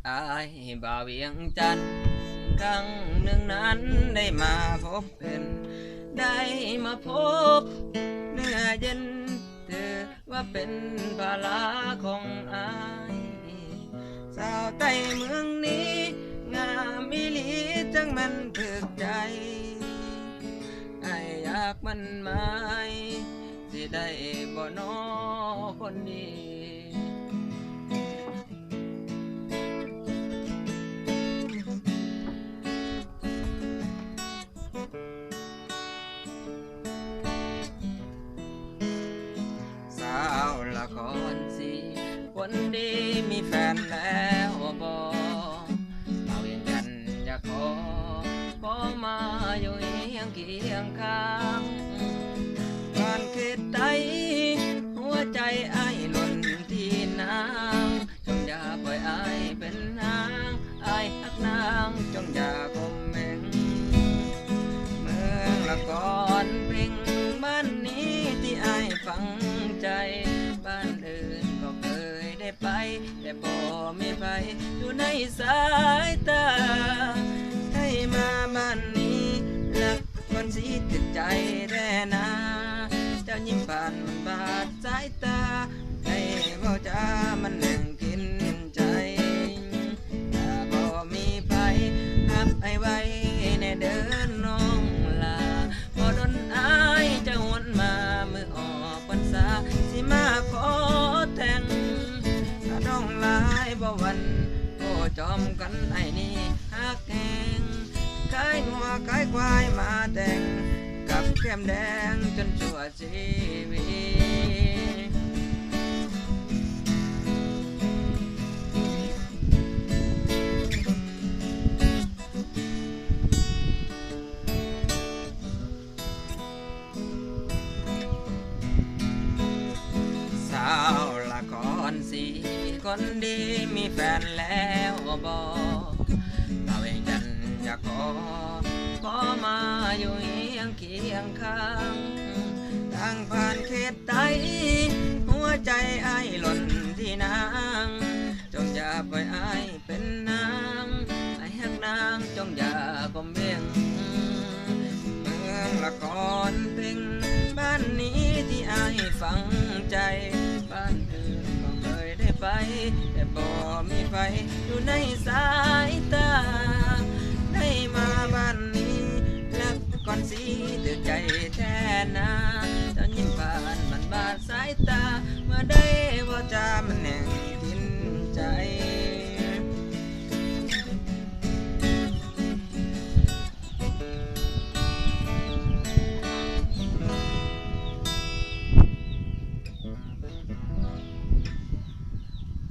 ອ້າຍບ່າວວຽງຈັນ ຄັ້ງໜຶ່ງນັ້ນໄດ້ມາພົບເພິ່ນ ໄດ້ມາພົບເນື້ອເຢັນ ຖືວ່າເປັນພາລາຂອງອ້າຍ. ສາວໃຕ້ເມືອງນີ້ ງາມອີ່ຫຼີ ຈັ່ງແມ່ນຖືກໃຈ ອ້າຍຢາກໝັ້ນໝາຍ ຊິໄດ້ບໍ່ນໍຄົນດີ? ສາວນະຄອນສີ ຄົນດີມີແຟນແລ້ວບໍ່? ບ່າວວຽງຈັນຢາກຂໍ ຂໍມາຢູ່ຮຽງຄຽງຂ້າງ ບ້ານເຂດໃຕ້ ຫົວໃຈອ້າຍຫຼົ່ນທີ່ນາງ ຈົ່ງຢ່າປ່ອຍອ້າຍເປັນນາງ ອ້າຍຮັກນາງ ຈົ່ງຢ່າຂົ່ມເໝັງ ເມືອງລະຄອນເພັງ ບ້ານນີ້ທີ່ອ້າຍຝັງໃຈ ບ້ານອື່ນກໍເຄີຍໄດ້ໄປ ແຕ່ບໍ່ມີໃຜຢູ່ໃນສາຍຕາ ໄດ້ມາບ້ານນີ້ ລະຄອນສີຖືກໃຈແທ້ນາ ເຈົ້າຍິ້ມຜ່ານບາດສາຍຕາ ໄດ້ເວົ້າຈາມັນແໜ້ງກິນໃຈ ຖ້າບໍ່ມີໃຜຮັບອ້າຍໄວ້ແດ່ເດີນ້ອງຫຼ້າ ບໍ່ດົນອ້າຍຈະຫວນມາ ມື້ອອກພັນສາຊິມາຂໍແຕ່ງ ຖ້ານ້ອງຫຼ້າບໍ່ຫວັ່ນ ຂໍຈອມກັນອ້າຍນີ້ຮັກແຮງ ຂາຍງົວຂາຍຄວາຍມາແຕ່ງ ກັບແກ້ມແດງຈົນຊົ່ວ ຊີວິດ ສາວນະຄອນສີ ຄົນດີມີແຟນແລ້ວບໍ່? ບ່າວວຽງຈັນຢາກຂໍ ຂໍມາຢູ່ຮຽງຄຽງຂ້າງ ທາງຜ່ານເຂດໃຕ້ ຫົວໃຈອ້າຍຫຼົ່ນທີ່ນາງ ຈົ່ງຢ່າປ່ອຍອ້າຍເປັນນາງ ອ້າຍຮັກນາງ ຈົ່ງຢ່າຂົ່ມເໝັງ ເມືອງລະຄອນເພັງ ບ້ານນີ້ທີ່ອ້າຍຝັງໃຈ ບ້ານອື່ນກໍເຄີຍໄດ້ໄປ ແຕ່ບໍ່ມີໃຜຢູ່ໃນສາຍຕາ ໄດ້ມາບ້ານນີ້ ລະຄອນສີຖືກໃຈແທ້ນາ